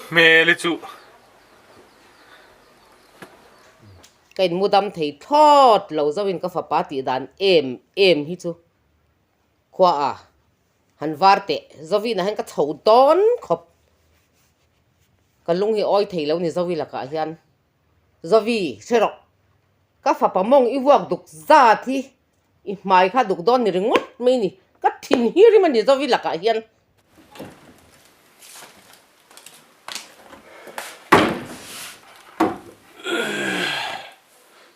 Hmel hi chuh. Ka inmu dam thei thlawt lo zoin ka fapa tih dan em em hi chu khua a han var teh Zovinah hian ka chho dawn khawp. Ka lung hi awi thei lo ni Zovi lakah hian. Zovi hre rawh ka fapa mawng i vuak duk zat hi I hmai kha duk dawn ni ringawt mai ni. Ka thin hi rim a ni Zovi lakah hian.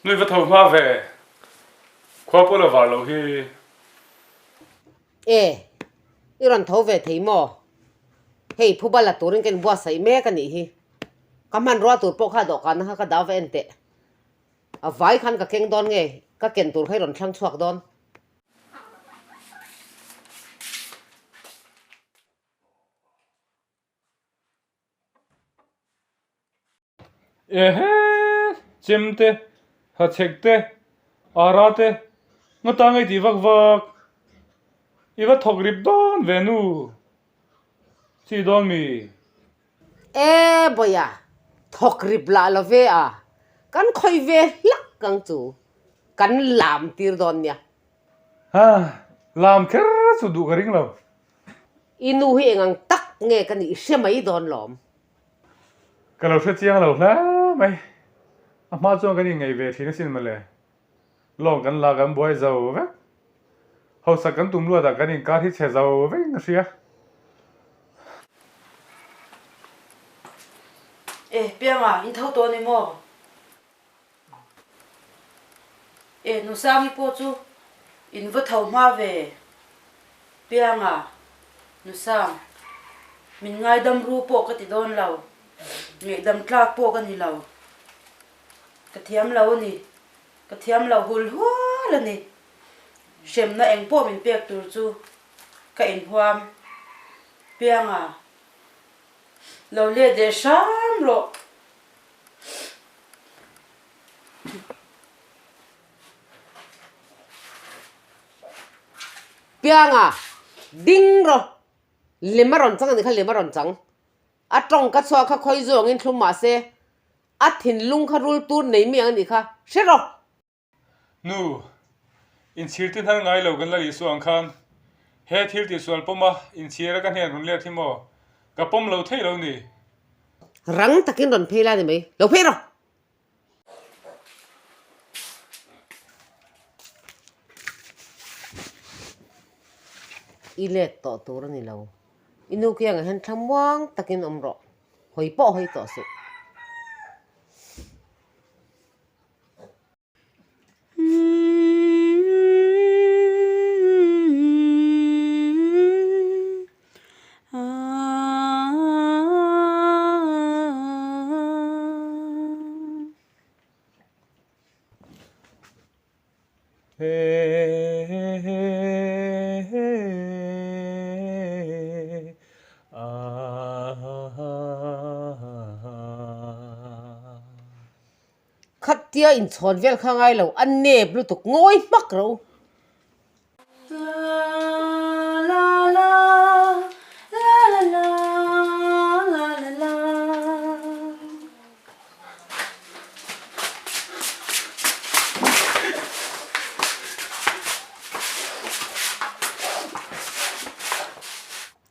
Nui va tho hma ve. Khua pawh la var loh hi. E, i rawn tho ve thei maw? Hei phuba la turin ka inbuatsaih mek a nih hi. Ka hmanrua tur pawh kha dawhkanna kha ka dau va en teh. A vai khan ka keng dawn nge? Ka ken tur kha i rawn thlang chhuak dawn. Ehe! Chem te, hachhek te, ara te, nga ta ngei tih vak vak. I va thawk rip dawn ve nu. Chi dawn mi? E Bawia, thawk rip lah lo ve a, kan khawih ve hlak ang chu, kan lam tir dawn nia. Ha, lam kher chu duh ka ring lo. I nu hi eng ang tak nge ka nih hre mai dawn lawm. Ka lo hre chiang lo hle mai, a hma chuan kan inngeih ve thin asin mawle. Lawng kan la kan buai zo vek. Hausak kan tum luatah kan inkar hi chhe zo vekin ka hria. E, Pianga, in tho tawh a ni maw? E, Nusangi pawh chu in va tho hma ve. Pianga, Nusang, min ngaidam ru pawh ka ti dawn lo. Ngaihdam tlak pawh ka ni lo. Ka thiam lo a ni. Ka thiam lo hul hual a ni. Hremna eng pawh min pek tur chu ka inhuam piang a. Lo let leh hram rawh. Pianga, ding rawh. Lem a rawn chang a nih kha, lem a rawn chang. A tawng ka chhuah kha khawi zawngin thlum mah se, A thinlung kha rul tur nei mi ang a nih kha, hre rawh! Nu, inchhir ti hnar ngai lo kan la Isua ang khan he thil tihsual pawm a inchhir a ka hnen rawn let hi maw? Ka pawm lo thei lo ni. Rang takin rawn phei la ni mai, lo phei rawh! I let tawh tur a ni lo. I nu kiangah hian thlamuang takin awm rawh. Hawi pawh hawi tawh suh. Khatia inchhawn vel kha ngai lo, a nep lutuk ngawi hmak ro.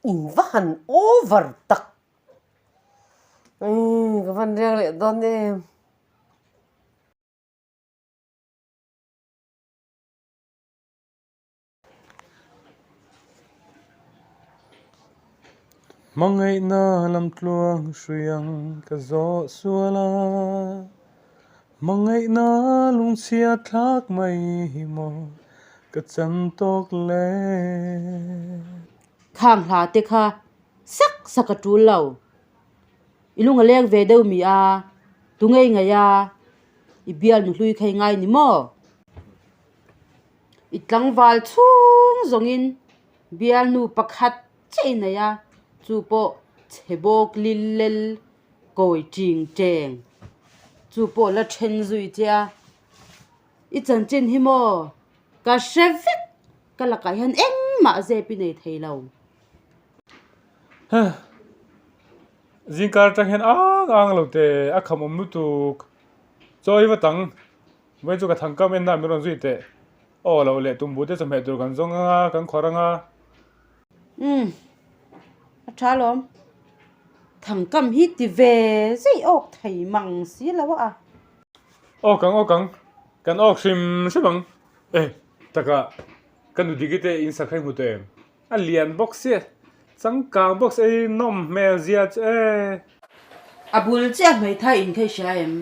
In va han over tak. Umm ka van riak leh dawn em. Hmangaihna lam tluang hrui ang ka zawh sual a, Hmangaihna lungchhia thlak mai hi maw ka chan tawk le. Khang hla te kha sak sak a tul lo. I lung a leng ve deuh mi a, tu ngei ngei a, i bial nu hlui kha i ngai ni maw? I tlangval chhung zawngin bialnu pakhat chiah i nei a, chu pawh chhe bawk lil lel kawi ching cheng chu pawh la then zui che a, i chanchin hi maw ka hre vek ka lakah hian engmah zep i nei thei lo. Zingkar atang hian ang ang lo teh, a kham awm lutuk. Chaw i va tang, vawi chu ka thang kam en na min rawn zui teh. Aw lo leh tumbu te chawhmeh tur kan zawng ang a, kan khawrh ang a. Umm, a tha alawm. Thangkam hi ti ve zei awk thei mang si lo a. Awk ang awk ang, kan awk hrim hrim ang. Eh, taka, ka nu diki te in sak kha i hmu tawh em? A lian bawk sia, changkang bawk sia, ei nawm hmel zia chu e. A bul chiah hmeithai in kha i hria em?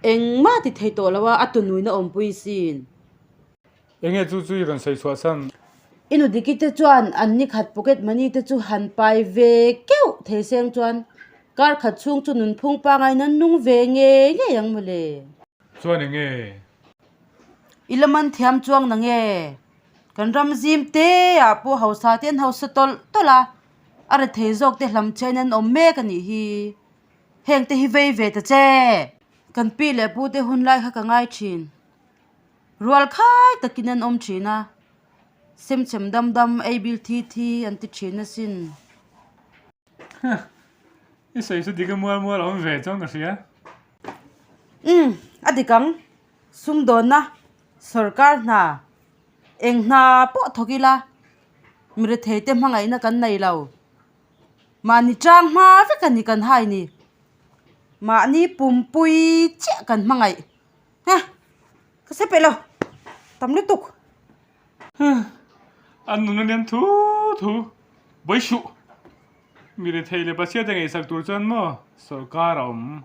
Engmah ti thei tawh lo a, a tunuina awmpui sin. Enge chu chu i rawn sawi chhuah san? I nu Diki te chuan an ni khat pocket money te chu han pai ve keuh thei seng chuan kar khat chhung chu nunphung pangai nan nung ve ngei ngei ang mawle. Chuan enge? I la man thiam chuang na nge? Kan ram zim te ah pawh hausa te an hausa tawlh tawlh a, a rethei zawk te hlam chiain an awm mek a nih hi. Heng te hi vei ve ta che. Kan pi leh pu te hun lai kha ka ngai thin. Rual khai takin an awm thin a, semchem dam dam ei bil thi thi an ti thin asin. I sawi chu dik a mual mual a awm ve chuan ka hria. Umm, a dik ang. Sumdawnna Sorkar hna eng hna pawh thawk ila mi rethei te hmangaihna kan nei lo. Mahni tang hma vek a ni kan hai ni. Mahni pumpui chiah kan hmangaih. Heh ka se peih lo tam lutuk. An nun a lian thu thu Bawishuh mi rethei leh Pathian te ngaihsak tur chuan maw sorkar a awm.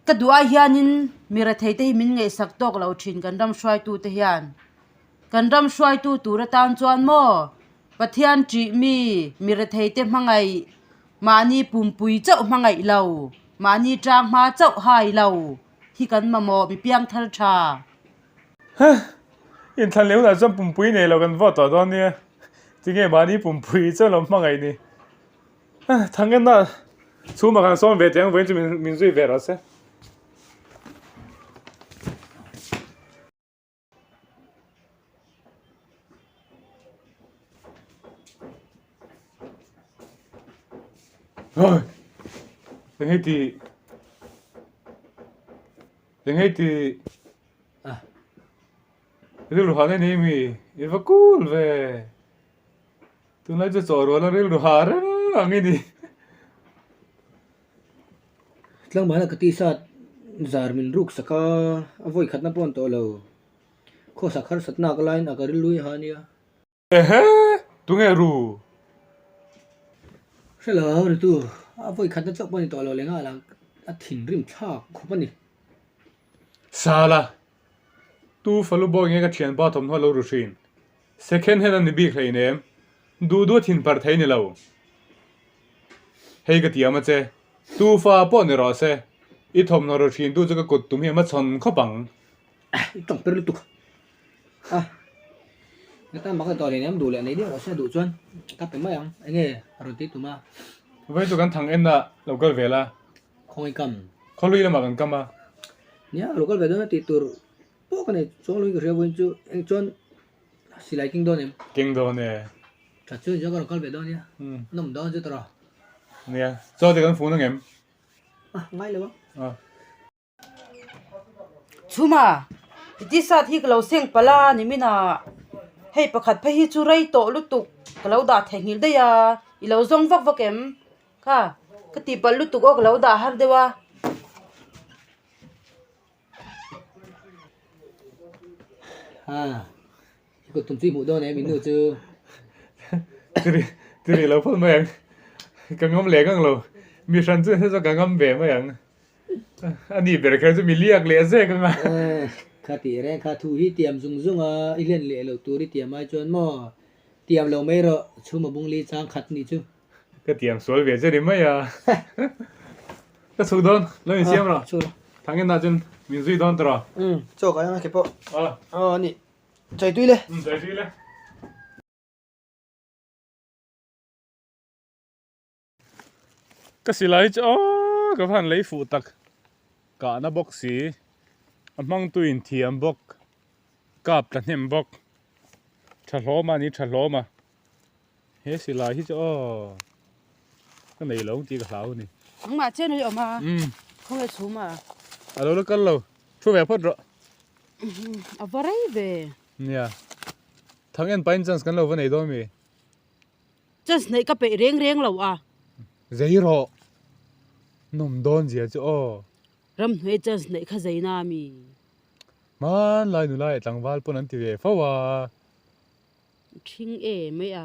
Ka duh ai hianin mi rethei te hi min ngaihsak tawk lo thin kan ram hruaitu te hian. Kan ram hruaitu tur atan chuan maw Pathian ṭih mi, mi rethei te hmangaih, mahni pumpui chauh hmangaih lo, mahni tang hma chauh hai lo hi kan mamawh mi piangthar tha. Heh, inthlan leh hunah chuan pumpui nei lo kan vote tawh dawn nia. Tinge mahni pumpui chauh lo hmangaih ni. Thangena chhuma kan sawm ve teh ang vawiin chu min zui ve rawh se. Oi! Eng hei ti? Eng hei ti? Rilru hah nei mi i va cool ve. Tunlai chu chaw rual a rilru hah reng ang i ni. Tlangmahna ka tisa zar min ruk sak a, a vawi khatna pawh an tawh lo. Khawsak harsatna ka laiin a ka rilru hi ha nia. Ehe! Tunge ru? Hre lo ritu, a vawi khatna chauh pawh a ni tawh lo leh nghal ang, a thinrim thlak khawp a ni. Sala, tu falu bawi nge ka thianpa thawmhnaw lo ru thin? Second hand a ni bik hleinem, duh duh a thin parh thei ni lo. Hei ka tiam a che, tu fa pawh ni rawh se, i thawmhnaw ru thin tu chu ka kut tum hi a hmachhawn khawp ang. I tawng per lutuk a, ka tan mak a tawh hleinem, duh leh nei deuh rawh se, duh chuan ka pe mai ang, enge a rawn ti tum a. Vawiin chu kan thang en a lo kal ve la. Khawngaih kam. Khawlui lamah kan kam a. Nia, lo kal ve dawn a tih tur pawh ka nei chuang loin ka hria vawiin chu eng chuan Silai keng dawn em? Keng dawn e. Tha chuan chuan ka rawn kal ve dawn nia. Nawm dawn chu tawrh a. Nia, chaw te kan fun ang em? Ah, ngai lo ang. Ah. Chhuma, i t-shirt hi ka lo seng palh a ni min a, hei pakhat phei hi chu rei tawh lutuk ka lo dah theihnghilh daih a, i lo zawng vak vak em? Kha, ka tihpalh lutuk aw ka lo dah har deuh a. Ha, i kut tum chu i hmuh dawn em i nu chu? Tiri, tiri lo phawt mai ang. Ka ngam leh ngang lo. Mi hran chu hei chu ka ngam ve mai ang. A ni ber kher chu mi liak leh zek ang a. Kha tih reng kha thu hi tiam zung zung a, i hlen leh loh tur i tiam ai chuan maw? Tiam lo mai rawh, chhum a bung li chang khat nih chu. Ka tiam sual ve che ni mai a. Ka chhuk dawn, lo insiam rawh. Thangin ah chuan min zui dawn tawh rawh. Umm, chaw ka ang a ke pawh. Aw a ni. Chai tui le. Umm, chai tui le. Ka silai chu aw ka van lei fuh tak. Kahna bawk si, a hmangtu in thiam bawk, kap tla hnem bawk. Tha hlawm a ni, tha hlawm a. He silai hi chu aw ka nei lo ang tih ka hlau a ni. Nangmah chen hi awm a. Khawnge chhum a? A lo la kal lo. Thu ve phawt rawh. A va rei ve. Nia. Thang en pahin chance kan lo va nei dawn mi? Chance neih ka peih reng reng lo a. Zei rawh. Nawm dawn zia chu aw. Ramhnuai chance neih kha zei na mi? Hmanlai nula leh tlangval pawn an ti ve fo a. Thing e mai a.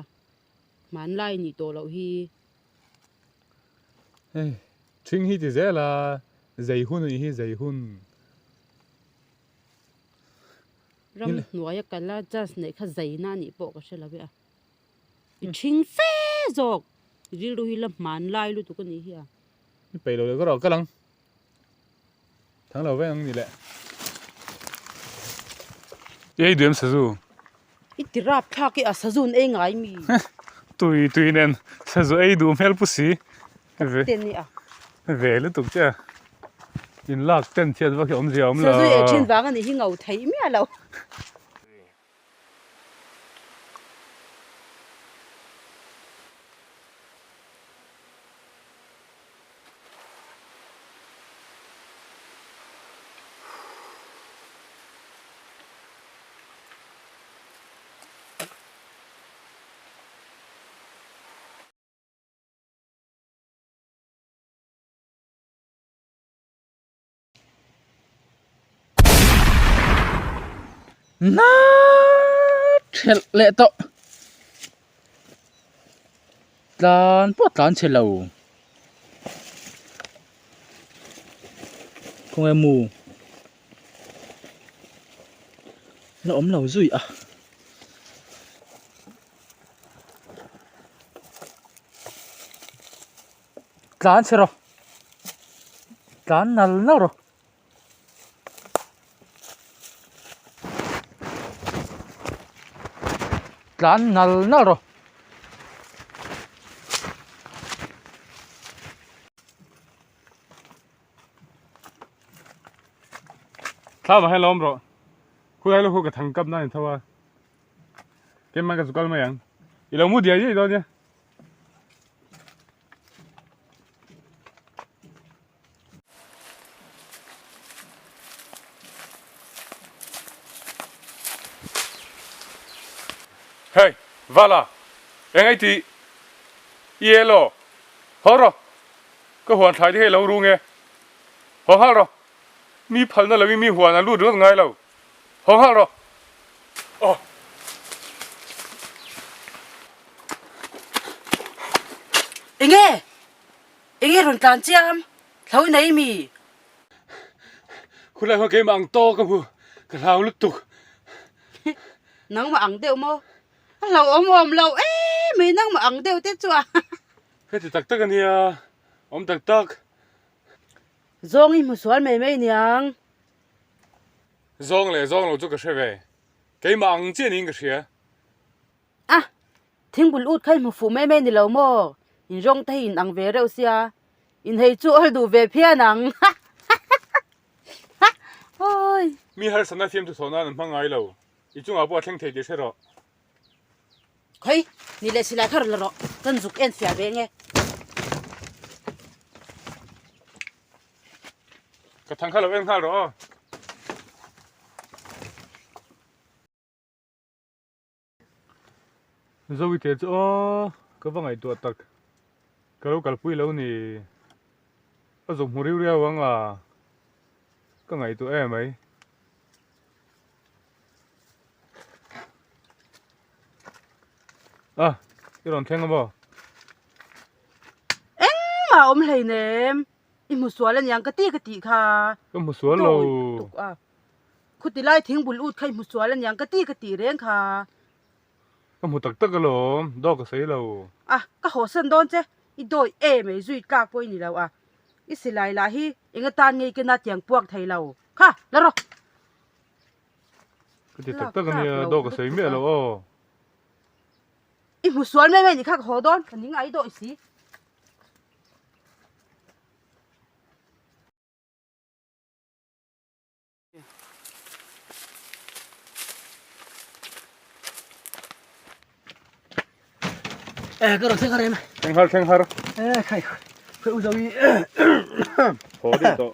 Hmanlai nih tawh loh hi. Hei thing hi ti zel a, zei hun anih hi zei hun. Ramhnuai a kal a chance neih kha zei na anih pawh ka hre lo e a. I thing fe zawk rilru hi la hmanlai lutuk anih hi a. I peih lo leh ka rawh kal ang. Thang lo veng ang ni le. I ei duh em sazu? I ti rap thlak i a sazu an ei ngai mi. Tui tui nen sazu ei duh hmel pu si. Ve te ni a. Ve lutuk che a. In lak ten chhiat vak hi awmzia a awm lo. Sazu ei thin vang a nih hi ngo thei miah lo. Na thelh leh tawh tlan pawh tlan chhe lo khawnge mu la awm lo zui a. Tlan chhe rawh tlan nal nal rawh. Tlan nal nal rawh. Thla vah hian lo awm rawh. Khulai lo khu ka thang kap nan in tho a. Keimah ka zu kal mai ang. I lo mu diai diai dawn nia. Hei, Vala, eng ei tih? I e law? Haw rawh, ka huan thlai te hi a lo rung e. Haw nghal rawh, mi phalna loin mi huan a lut ringawt ngai lo. Haw nghal rawh. Aw. Enge? Enge rawn tlan chiam? Hlo i nei mi? Khulai khuan keimah ang tawk ka hmu, ka hlau lutuk. Nangmah ang deuh maw? A hlo awm awm lo em mai nangmah ang deuh te chu a. Heti tak tak ania, awm tak tak. Zawng i hmu sual mai mai niang. Zawng leh zawng lo chu ka hre ve. Keimah ang chiah niin ka hria. A, thingbul ut kha i hmu fuh mai mai ni lo maw? In rawng te hi in ang ve reuh sia, in hei chu awl duh ve phian ang. Awi. Mi harsatna fiamthu thawh nan an hmang ngai lo. I chungah pawh a thleng thei tih hre rawh. Khawi, ni leh silai kha rawn la rawh. Kan zuk en fiah ve nge. Ka thang kha lo en nghal rawh aw. Zoite chu aw ka va ngaihtuah tak ka lo kalpui lo ni a zawk hmu riau riau ang a ka ngaihtuah em mai. A i rawn thleng a maw? Engmah a awm hleinem i hmu sual aniang ka ti ka tih kha. Ka hmu sual lo. Tuk a. Khuti lai thingbul ut kha i hmu sual aniang ka ti ka tih reng kha. Ka hmu tak tak alawm, daw ka sawi lo. A, ka hawsan dawn che, i dawi e mai zui tlak pawh i ni lo a. I silai lah hi eng atan ngei kena tiang puak thei lo. Kha, la rawh. Ka ti tak tak ania, daw ka sawi miah lo aw. I hmu sual mai mai ni kha ka haw dawn, ka ning a i dawi si. Eh, ka rawn thleng har em? Thleng har, thleng har. Eh, khai. Khawi u Zoe. Haw deuh tawh.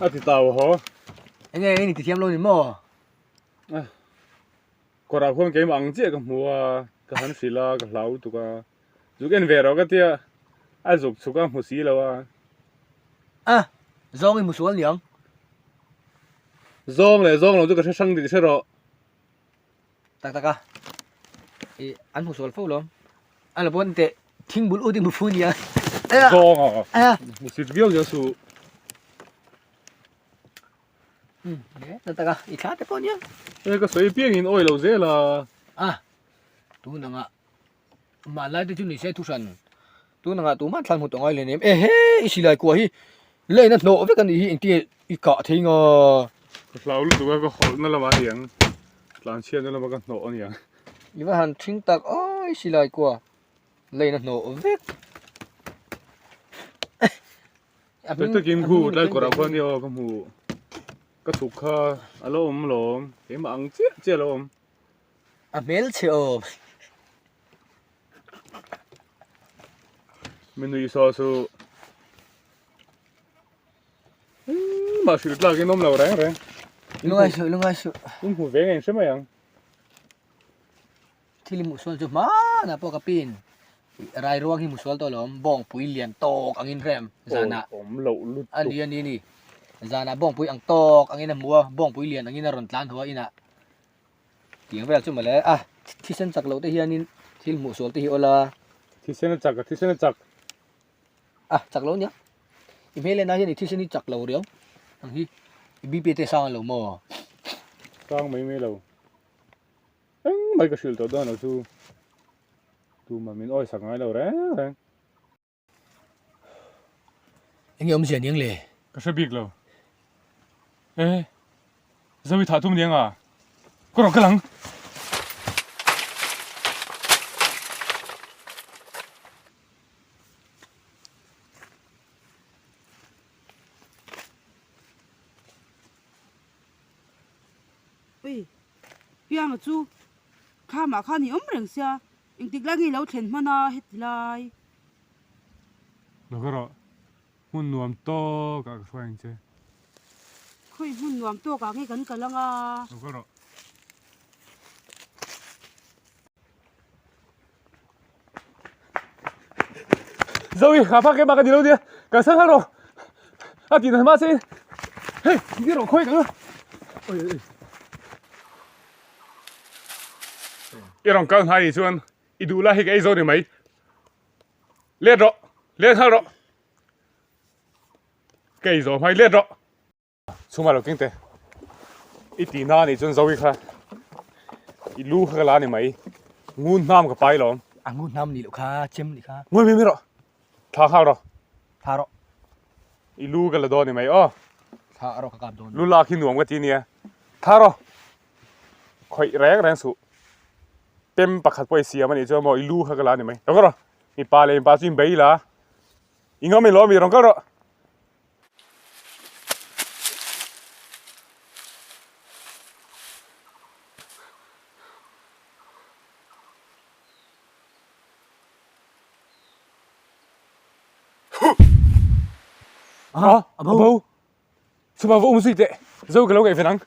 A ti tau haw. Enge i ni ti thiam lo ni maw? Kawrah khuan keimah ang chiah ka hmu a, ka han hrilh a, ka hlau lutuk a. Zuk en ve rawh ka tia, a zuk chhuk a hmu si lo a. A, zawng i hmu sual niang. Zawng leh zawng lo chu ka hre hrang tih hre rawh. Tak tak a, i an hmu sual fo lawm. A lo pawn teh thing bul ut i hmu fu nia. Zawng a, hmu sit viau zel suh. Umm tak tak a, i thla te pawh nia. E ka sawi piangin awi lo zel a. A, tun anga Mahni te chu ni se thuhran tun angah tumah thlan hmu tawh ngai hleinem ehe i silai kuah hi lane a hnawh vek a nih hi engtinge i kah thei nga. Ka hlau lutuk a ka hawlh na lamah a niang tlanchhiat na lamah ka hnawh a niang. I va han thing tak awi silai kuah lane a hnawh vek. Tak takin khu tlai kawrah khuan nia aw ka hmu ka chhuk kha a lo awm lawm keimah ang chiah chiah a lo awm. A hmelchhe awm. Mi nui saw chu engmah hrilh tlak in awm lo reng reng. Lungai suh lungai suh. In hmu ve ngei hre mai ang. Thil i hmuh sual chu hmanah pawh ka pin rai ruang hi hmu sual tawh lawm bawngpui lian tawk angin hrem zanah. Awm loh lutuk. A ni a ni a ni. Zanah bawngpui ang tawk angin a hmu a bawngpui lian angin a rawn tlan haw a inah. Tiang vel chu mawle a, thisen chak loh te hianin thil hmuh sual te hi awl a. Thisen a chak a, thisen a chak. A, chak lo nia. I hmel enah hian i thisen hi chak lo riau ang hi. I BP te sang lo maw? Sang mai mai lo. Engmah hi ka hrilh tawh dawn lo chu. Tumah min awisak ngai lo reng reng. Enge awmzia niang le? Ka hre bik lo. E, Zoe thah tum niang a? Ka rawn kal ang. Ui, Pianga chu thlamah khan i awm reng sia. Engtik lai nge i lo thlen hman a heti lai? Lo ka rawh, hmun nuam tawk ah ka hruai ang che. Khawi hmun nuam tawk ah nge kan kal ang a? Lo ka rawh. Zoe, ka pa keimah ka ni lo nia, kan san nghal rawh. A tih dan hma che in, hei, ni rawh khawi ka. Oi oi. I rawn kal hnai nih chuan i duh lai hi ka ei zo ni mai. Let rawh, let nghal rawh. Ka ei zo hmai let rawh. Chhungah lo keng teh. I tih na nih chuan Zoe kha i lu kha ka la ni mai. Ngun hnam ka pai lawm. A ngun hnam nih loh kha, chem nih kha. Ngawi mai mai rawh. Thla nghal rawh. Thla rawh. I lu ka la dawn ni mai aw. Thla rawh ka kap dawn. Lu lak hi nuam ka ti nia. Thla rawh. Khawih reng reng suh. Pem pakhat pawh i siam a nih chuan maw i lu kha ka la ni mai. Rawn kal rawh. Mipa leh mipa chu in bei la. I ngam i lawm i rawn kal rawh. A, a bo. Chuma va um zui teh. Zo ka lo ngaih ven ang.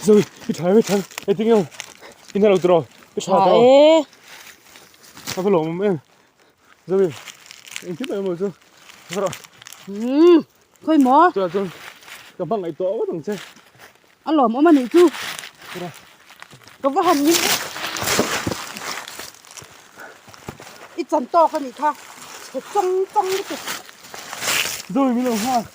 Zo i tha i tha. E tinge i na lo tiraw. I tha tiraw. E. A va lawm awm em. Zo i engtin mai maw chu. Va rawh. Umm khawi maw. Chutah chuan ka hmangaih tawh ngawt ang che. A lawm awm a nih chu. Ka va han min i chan tawk a nih kha chhe chawng chawng lutuk. Zoe min lo nghak.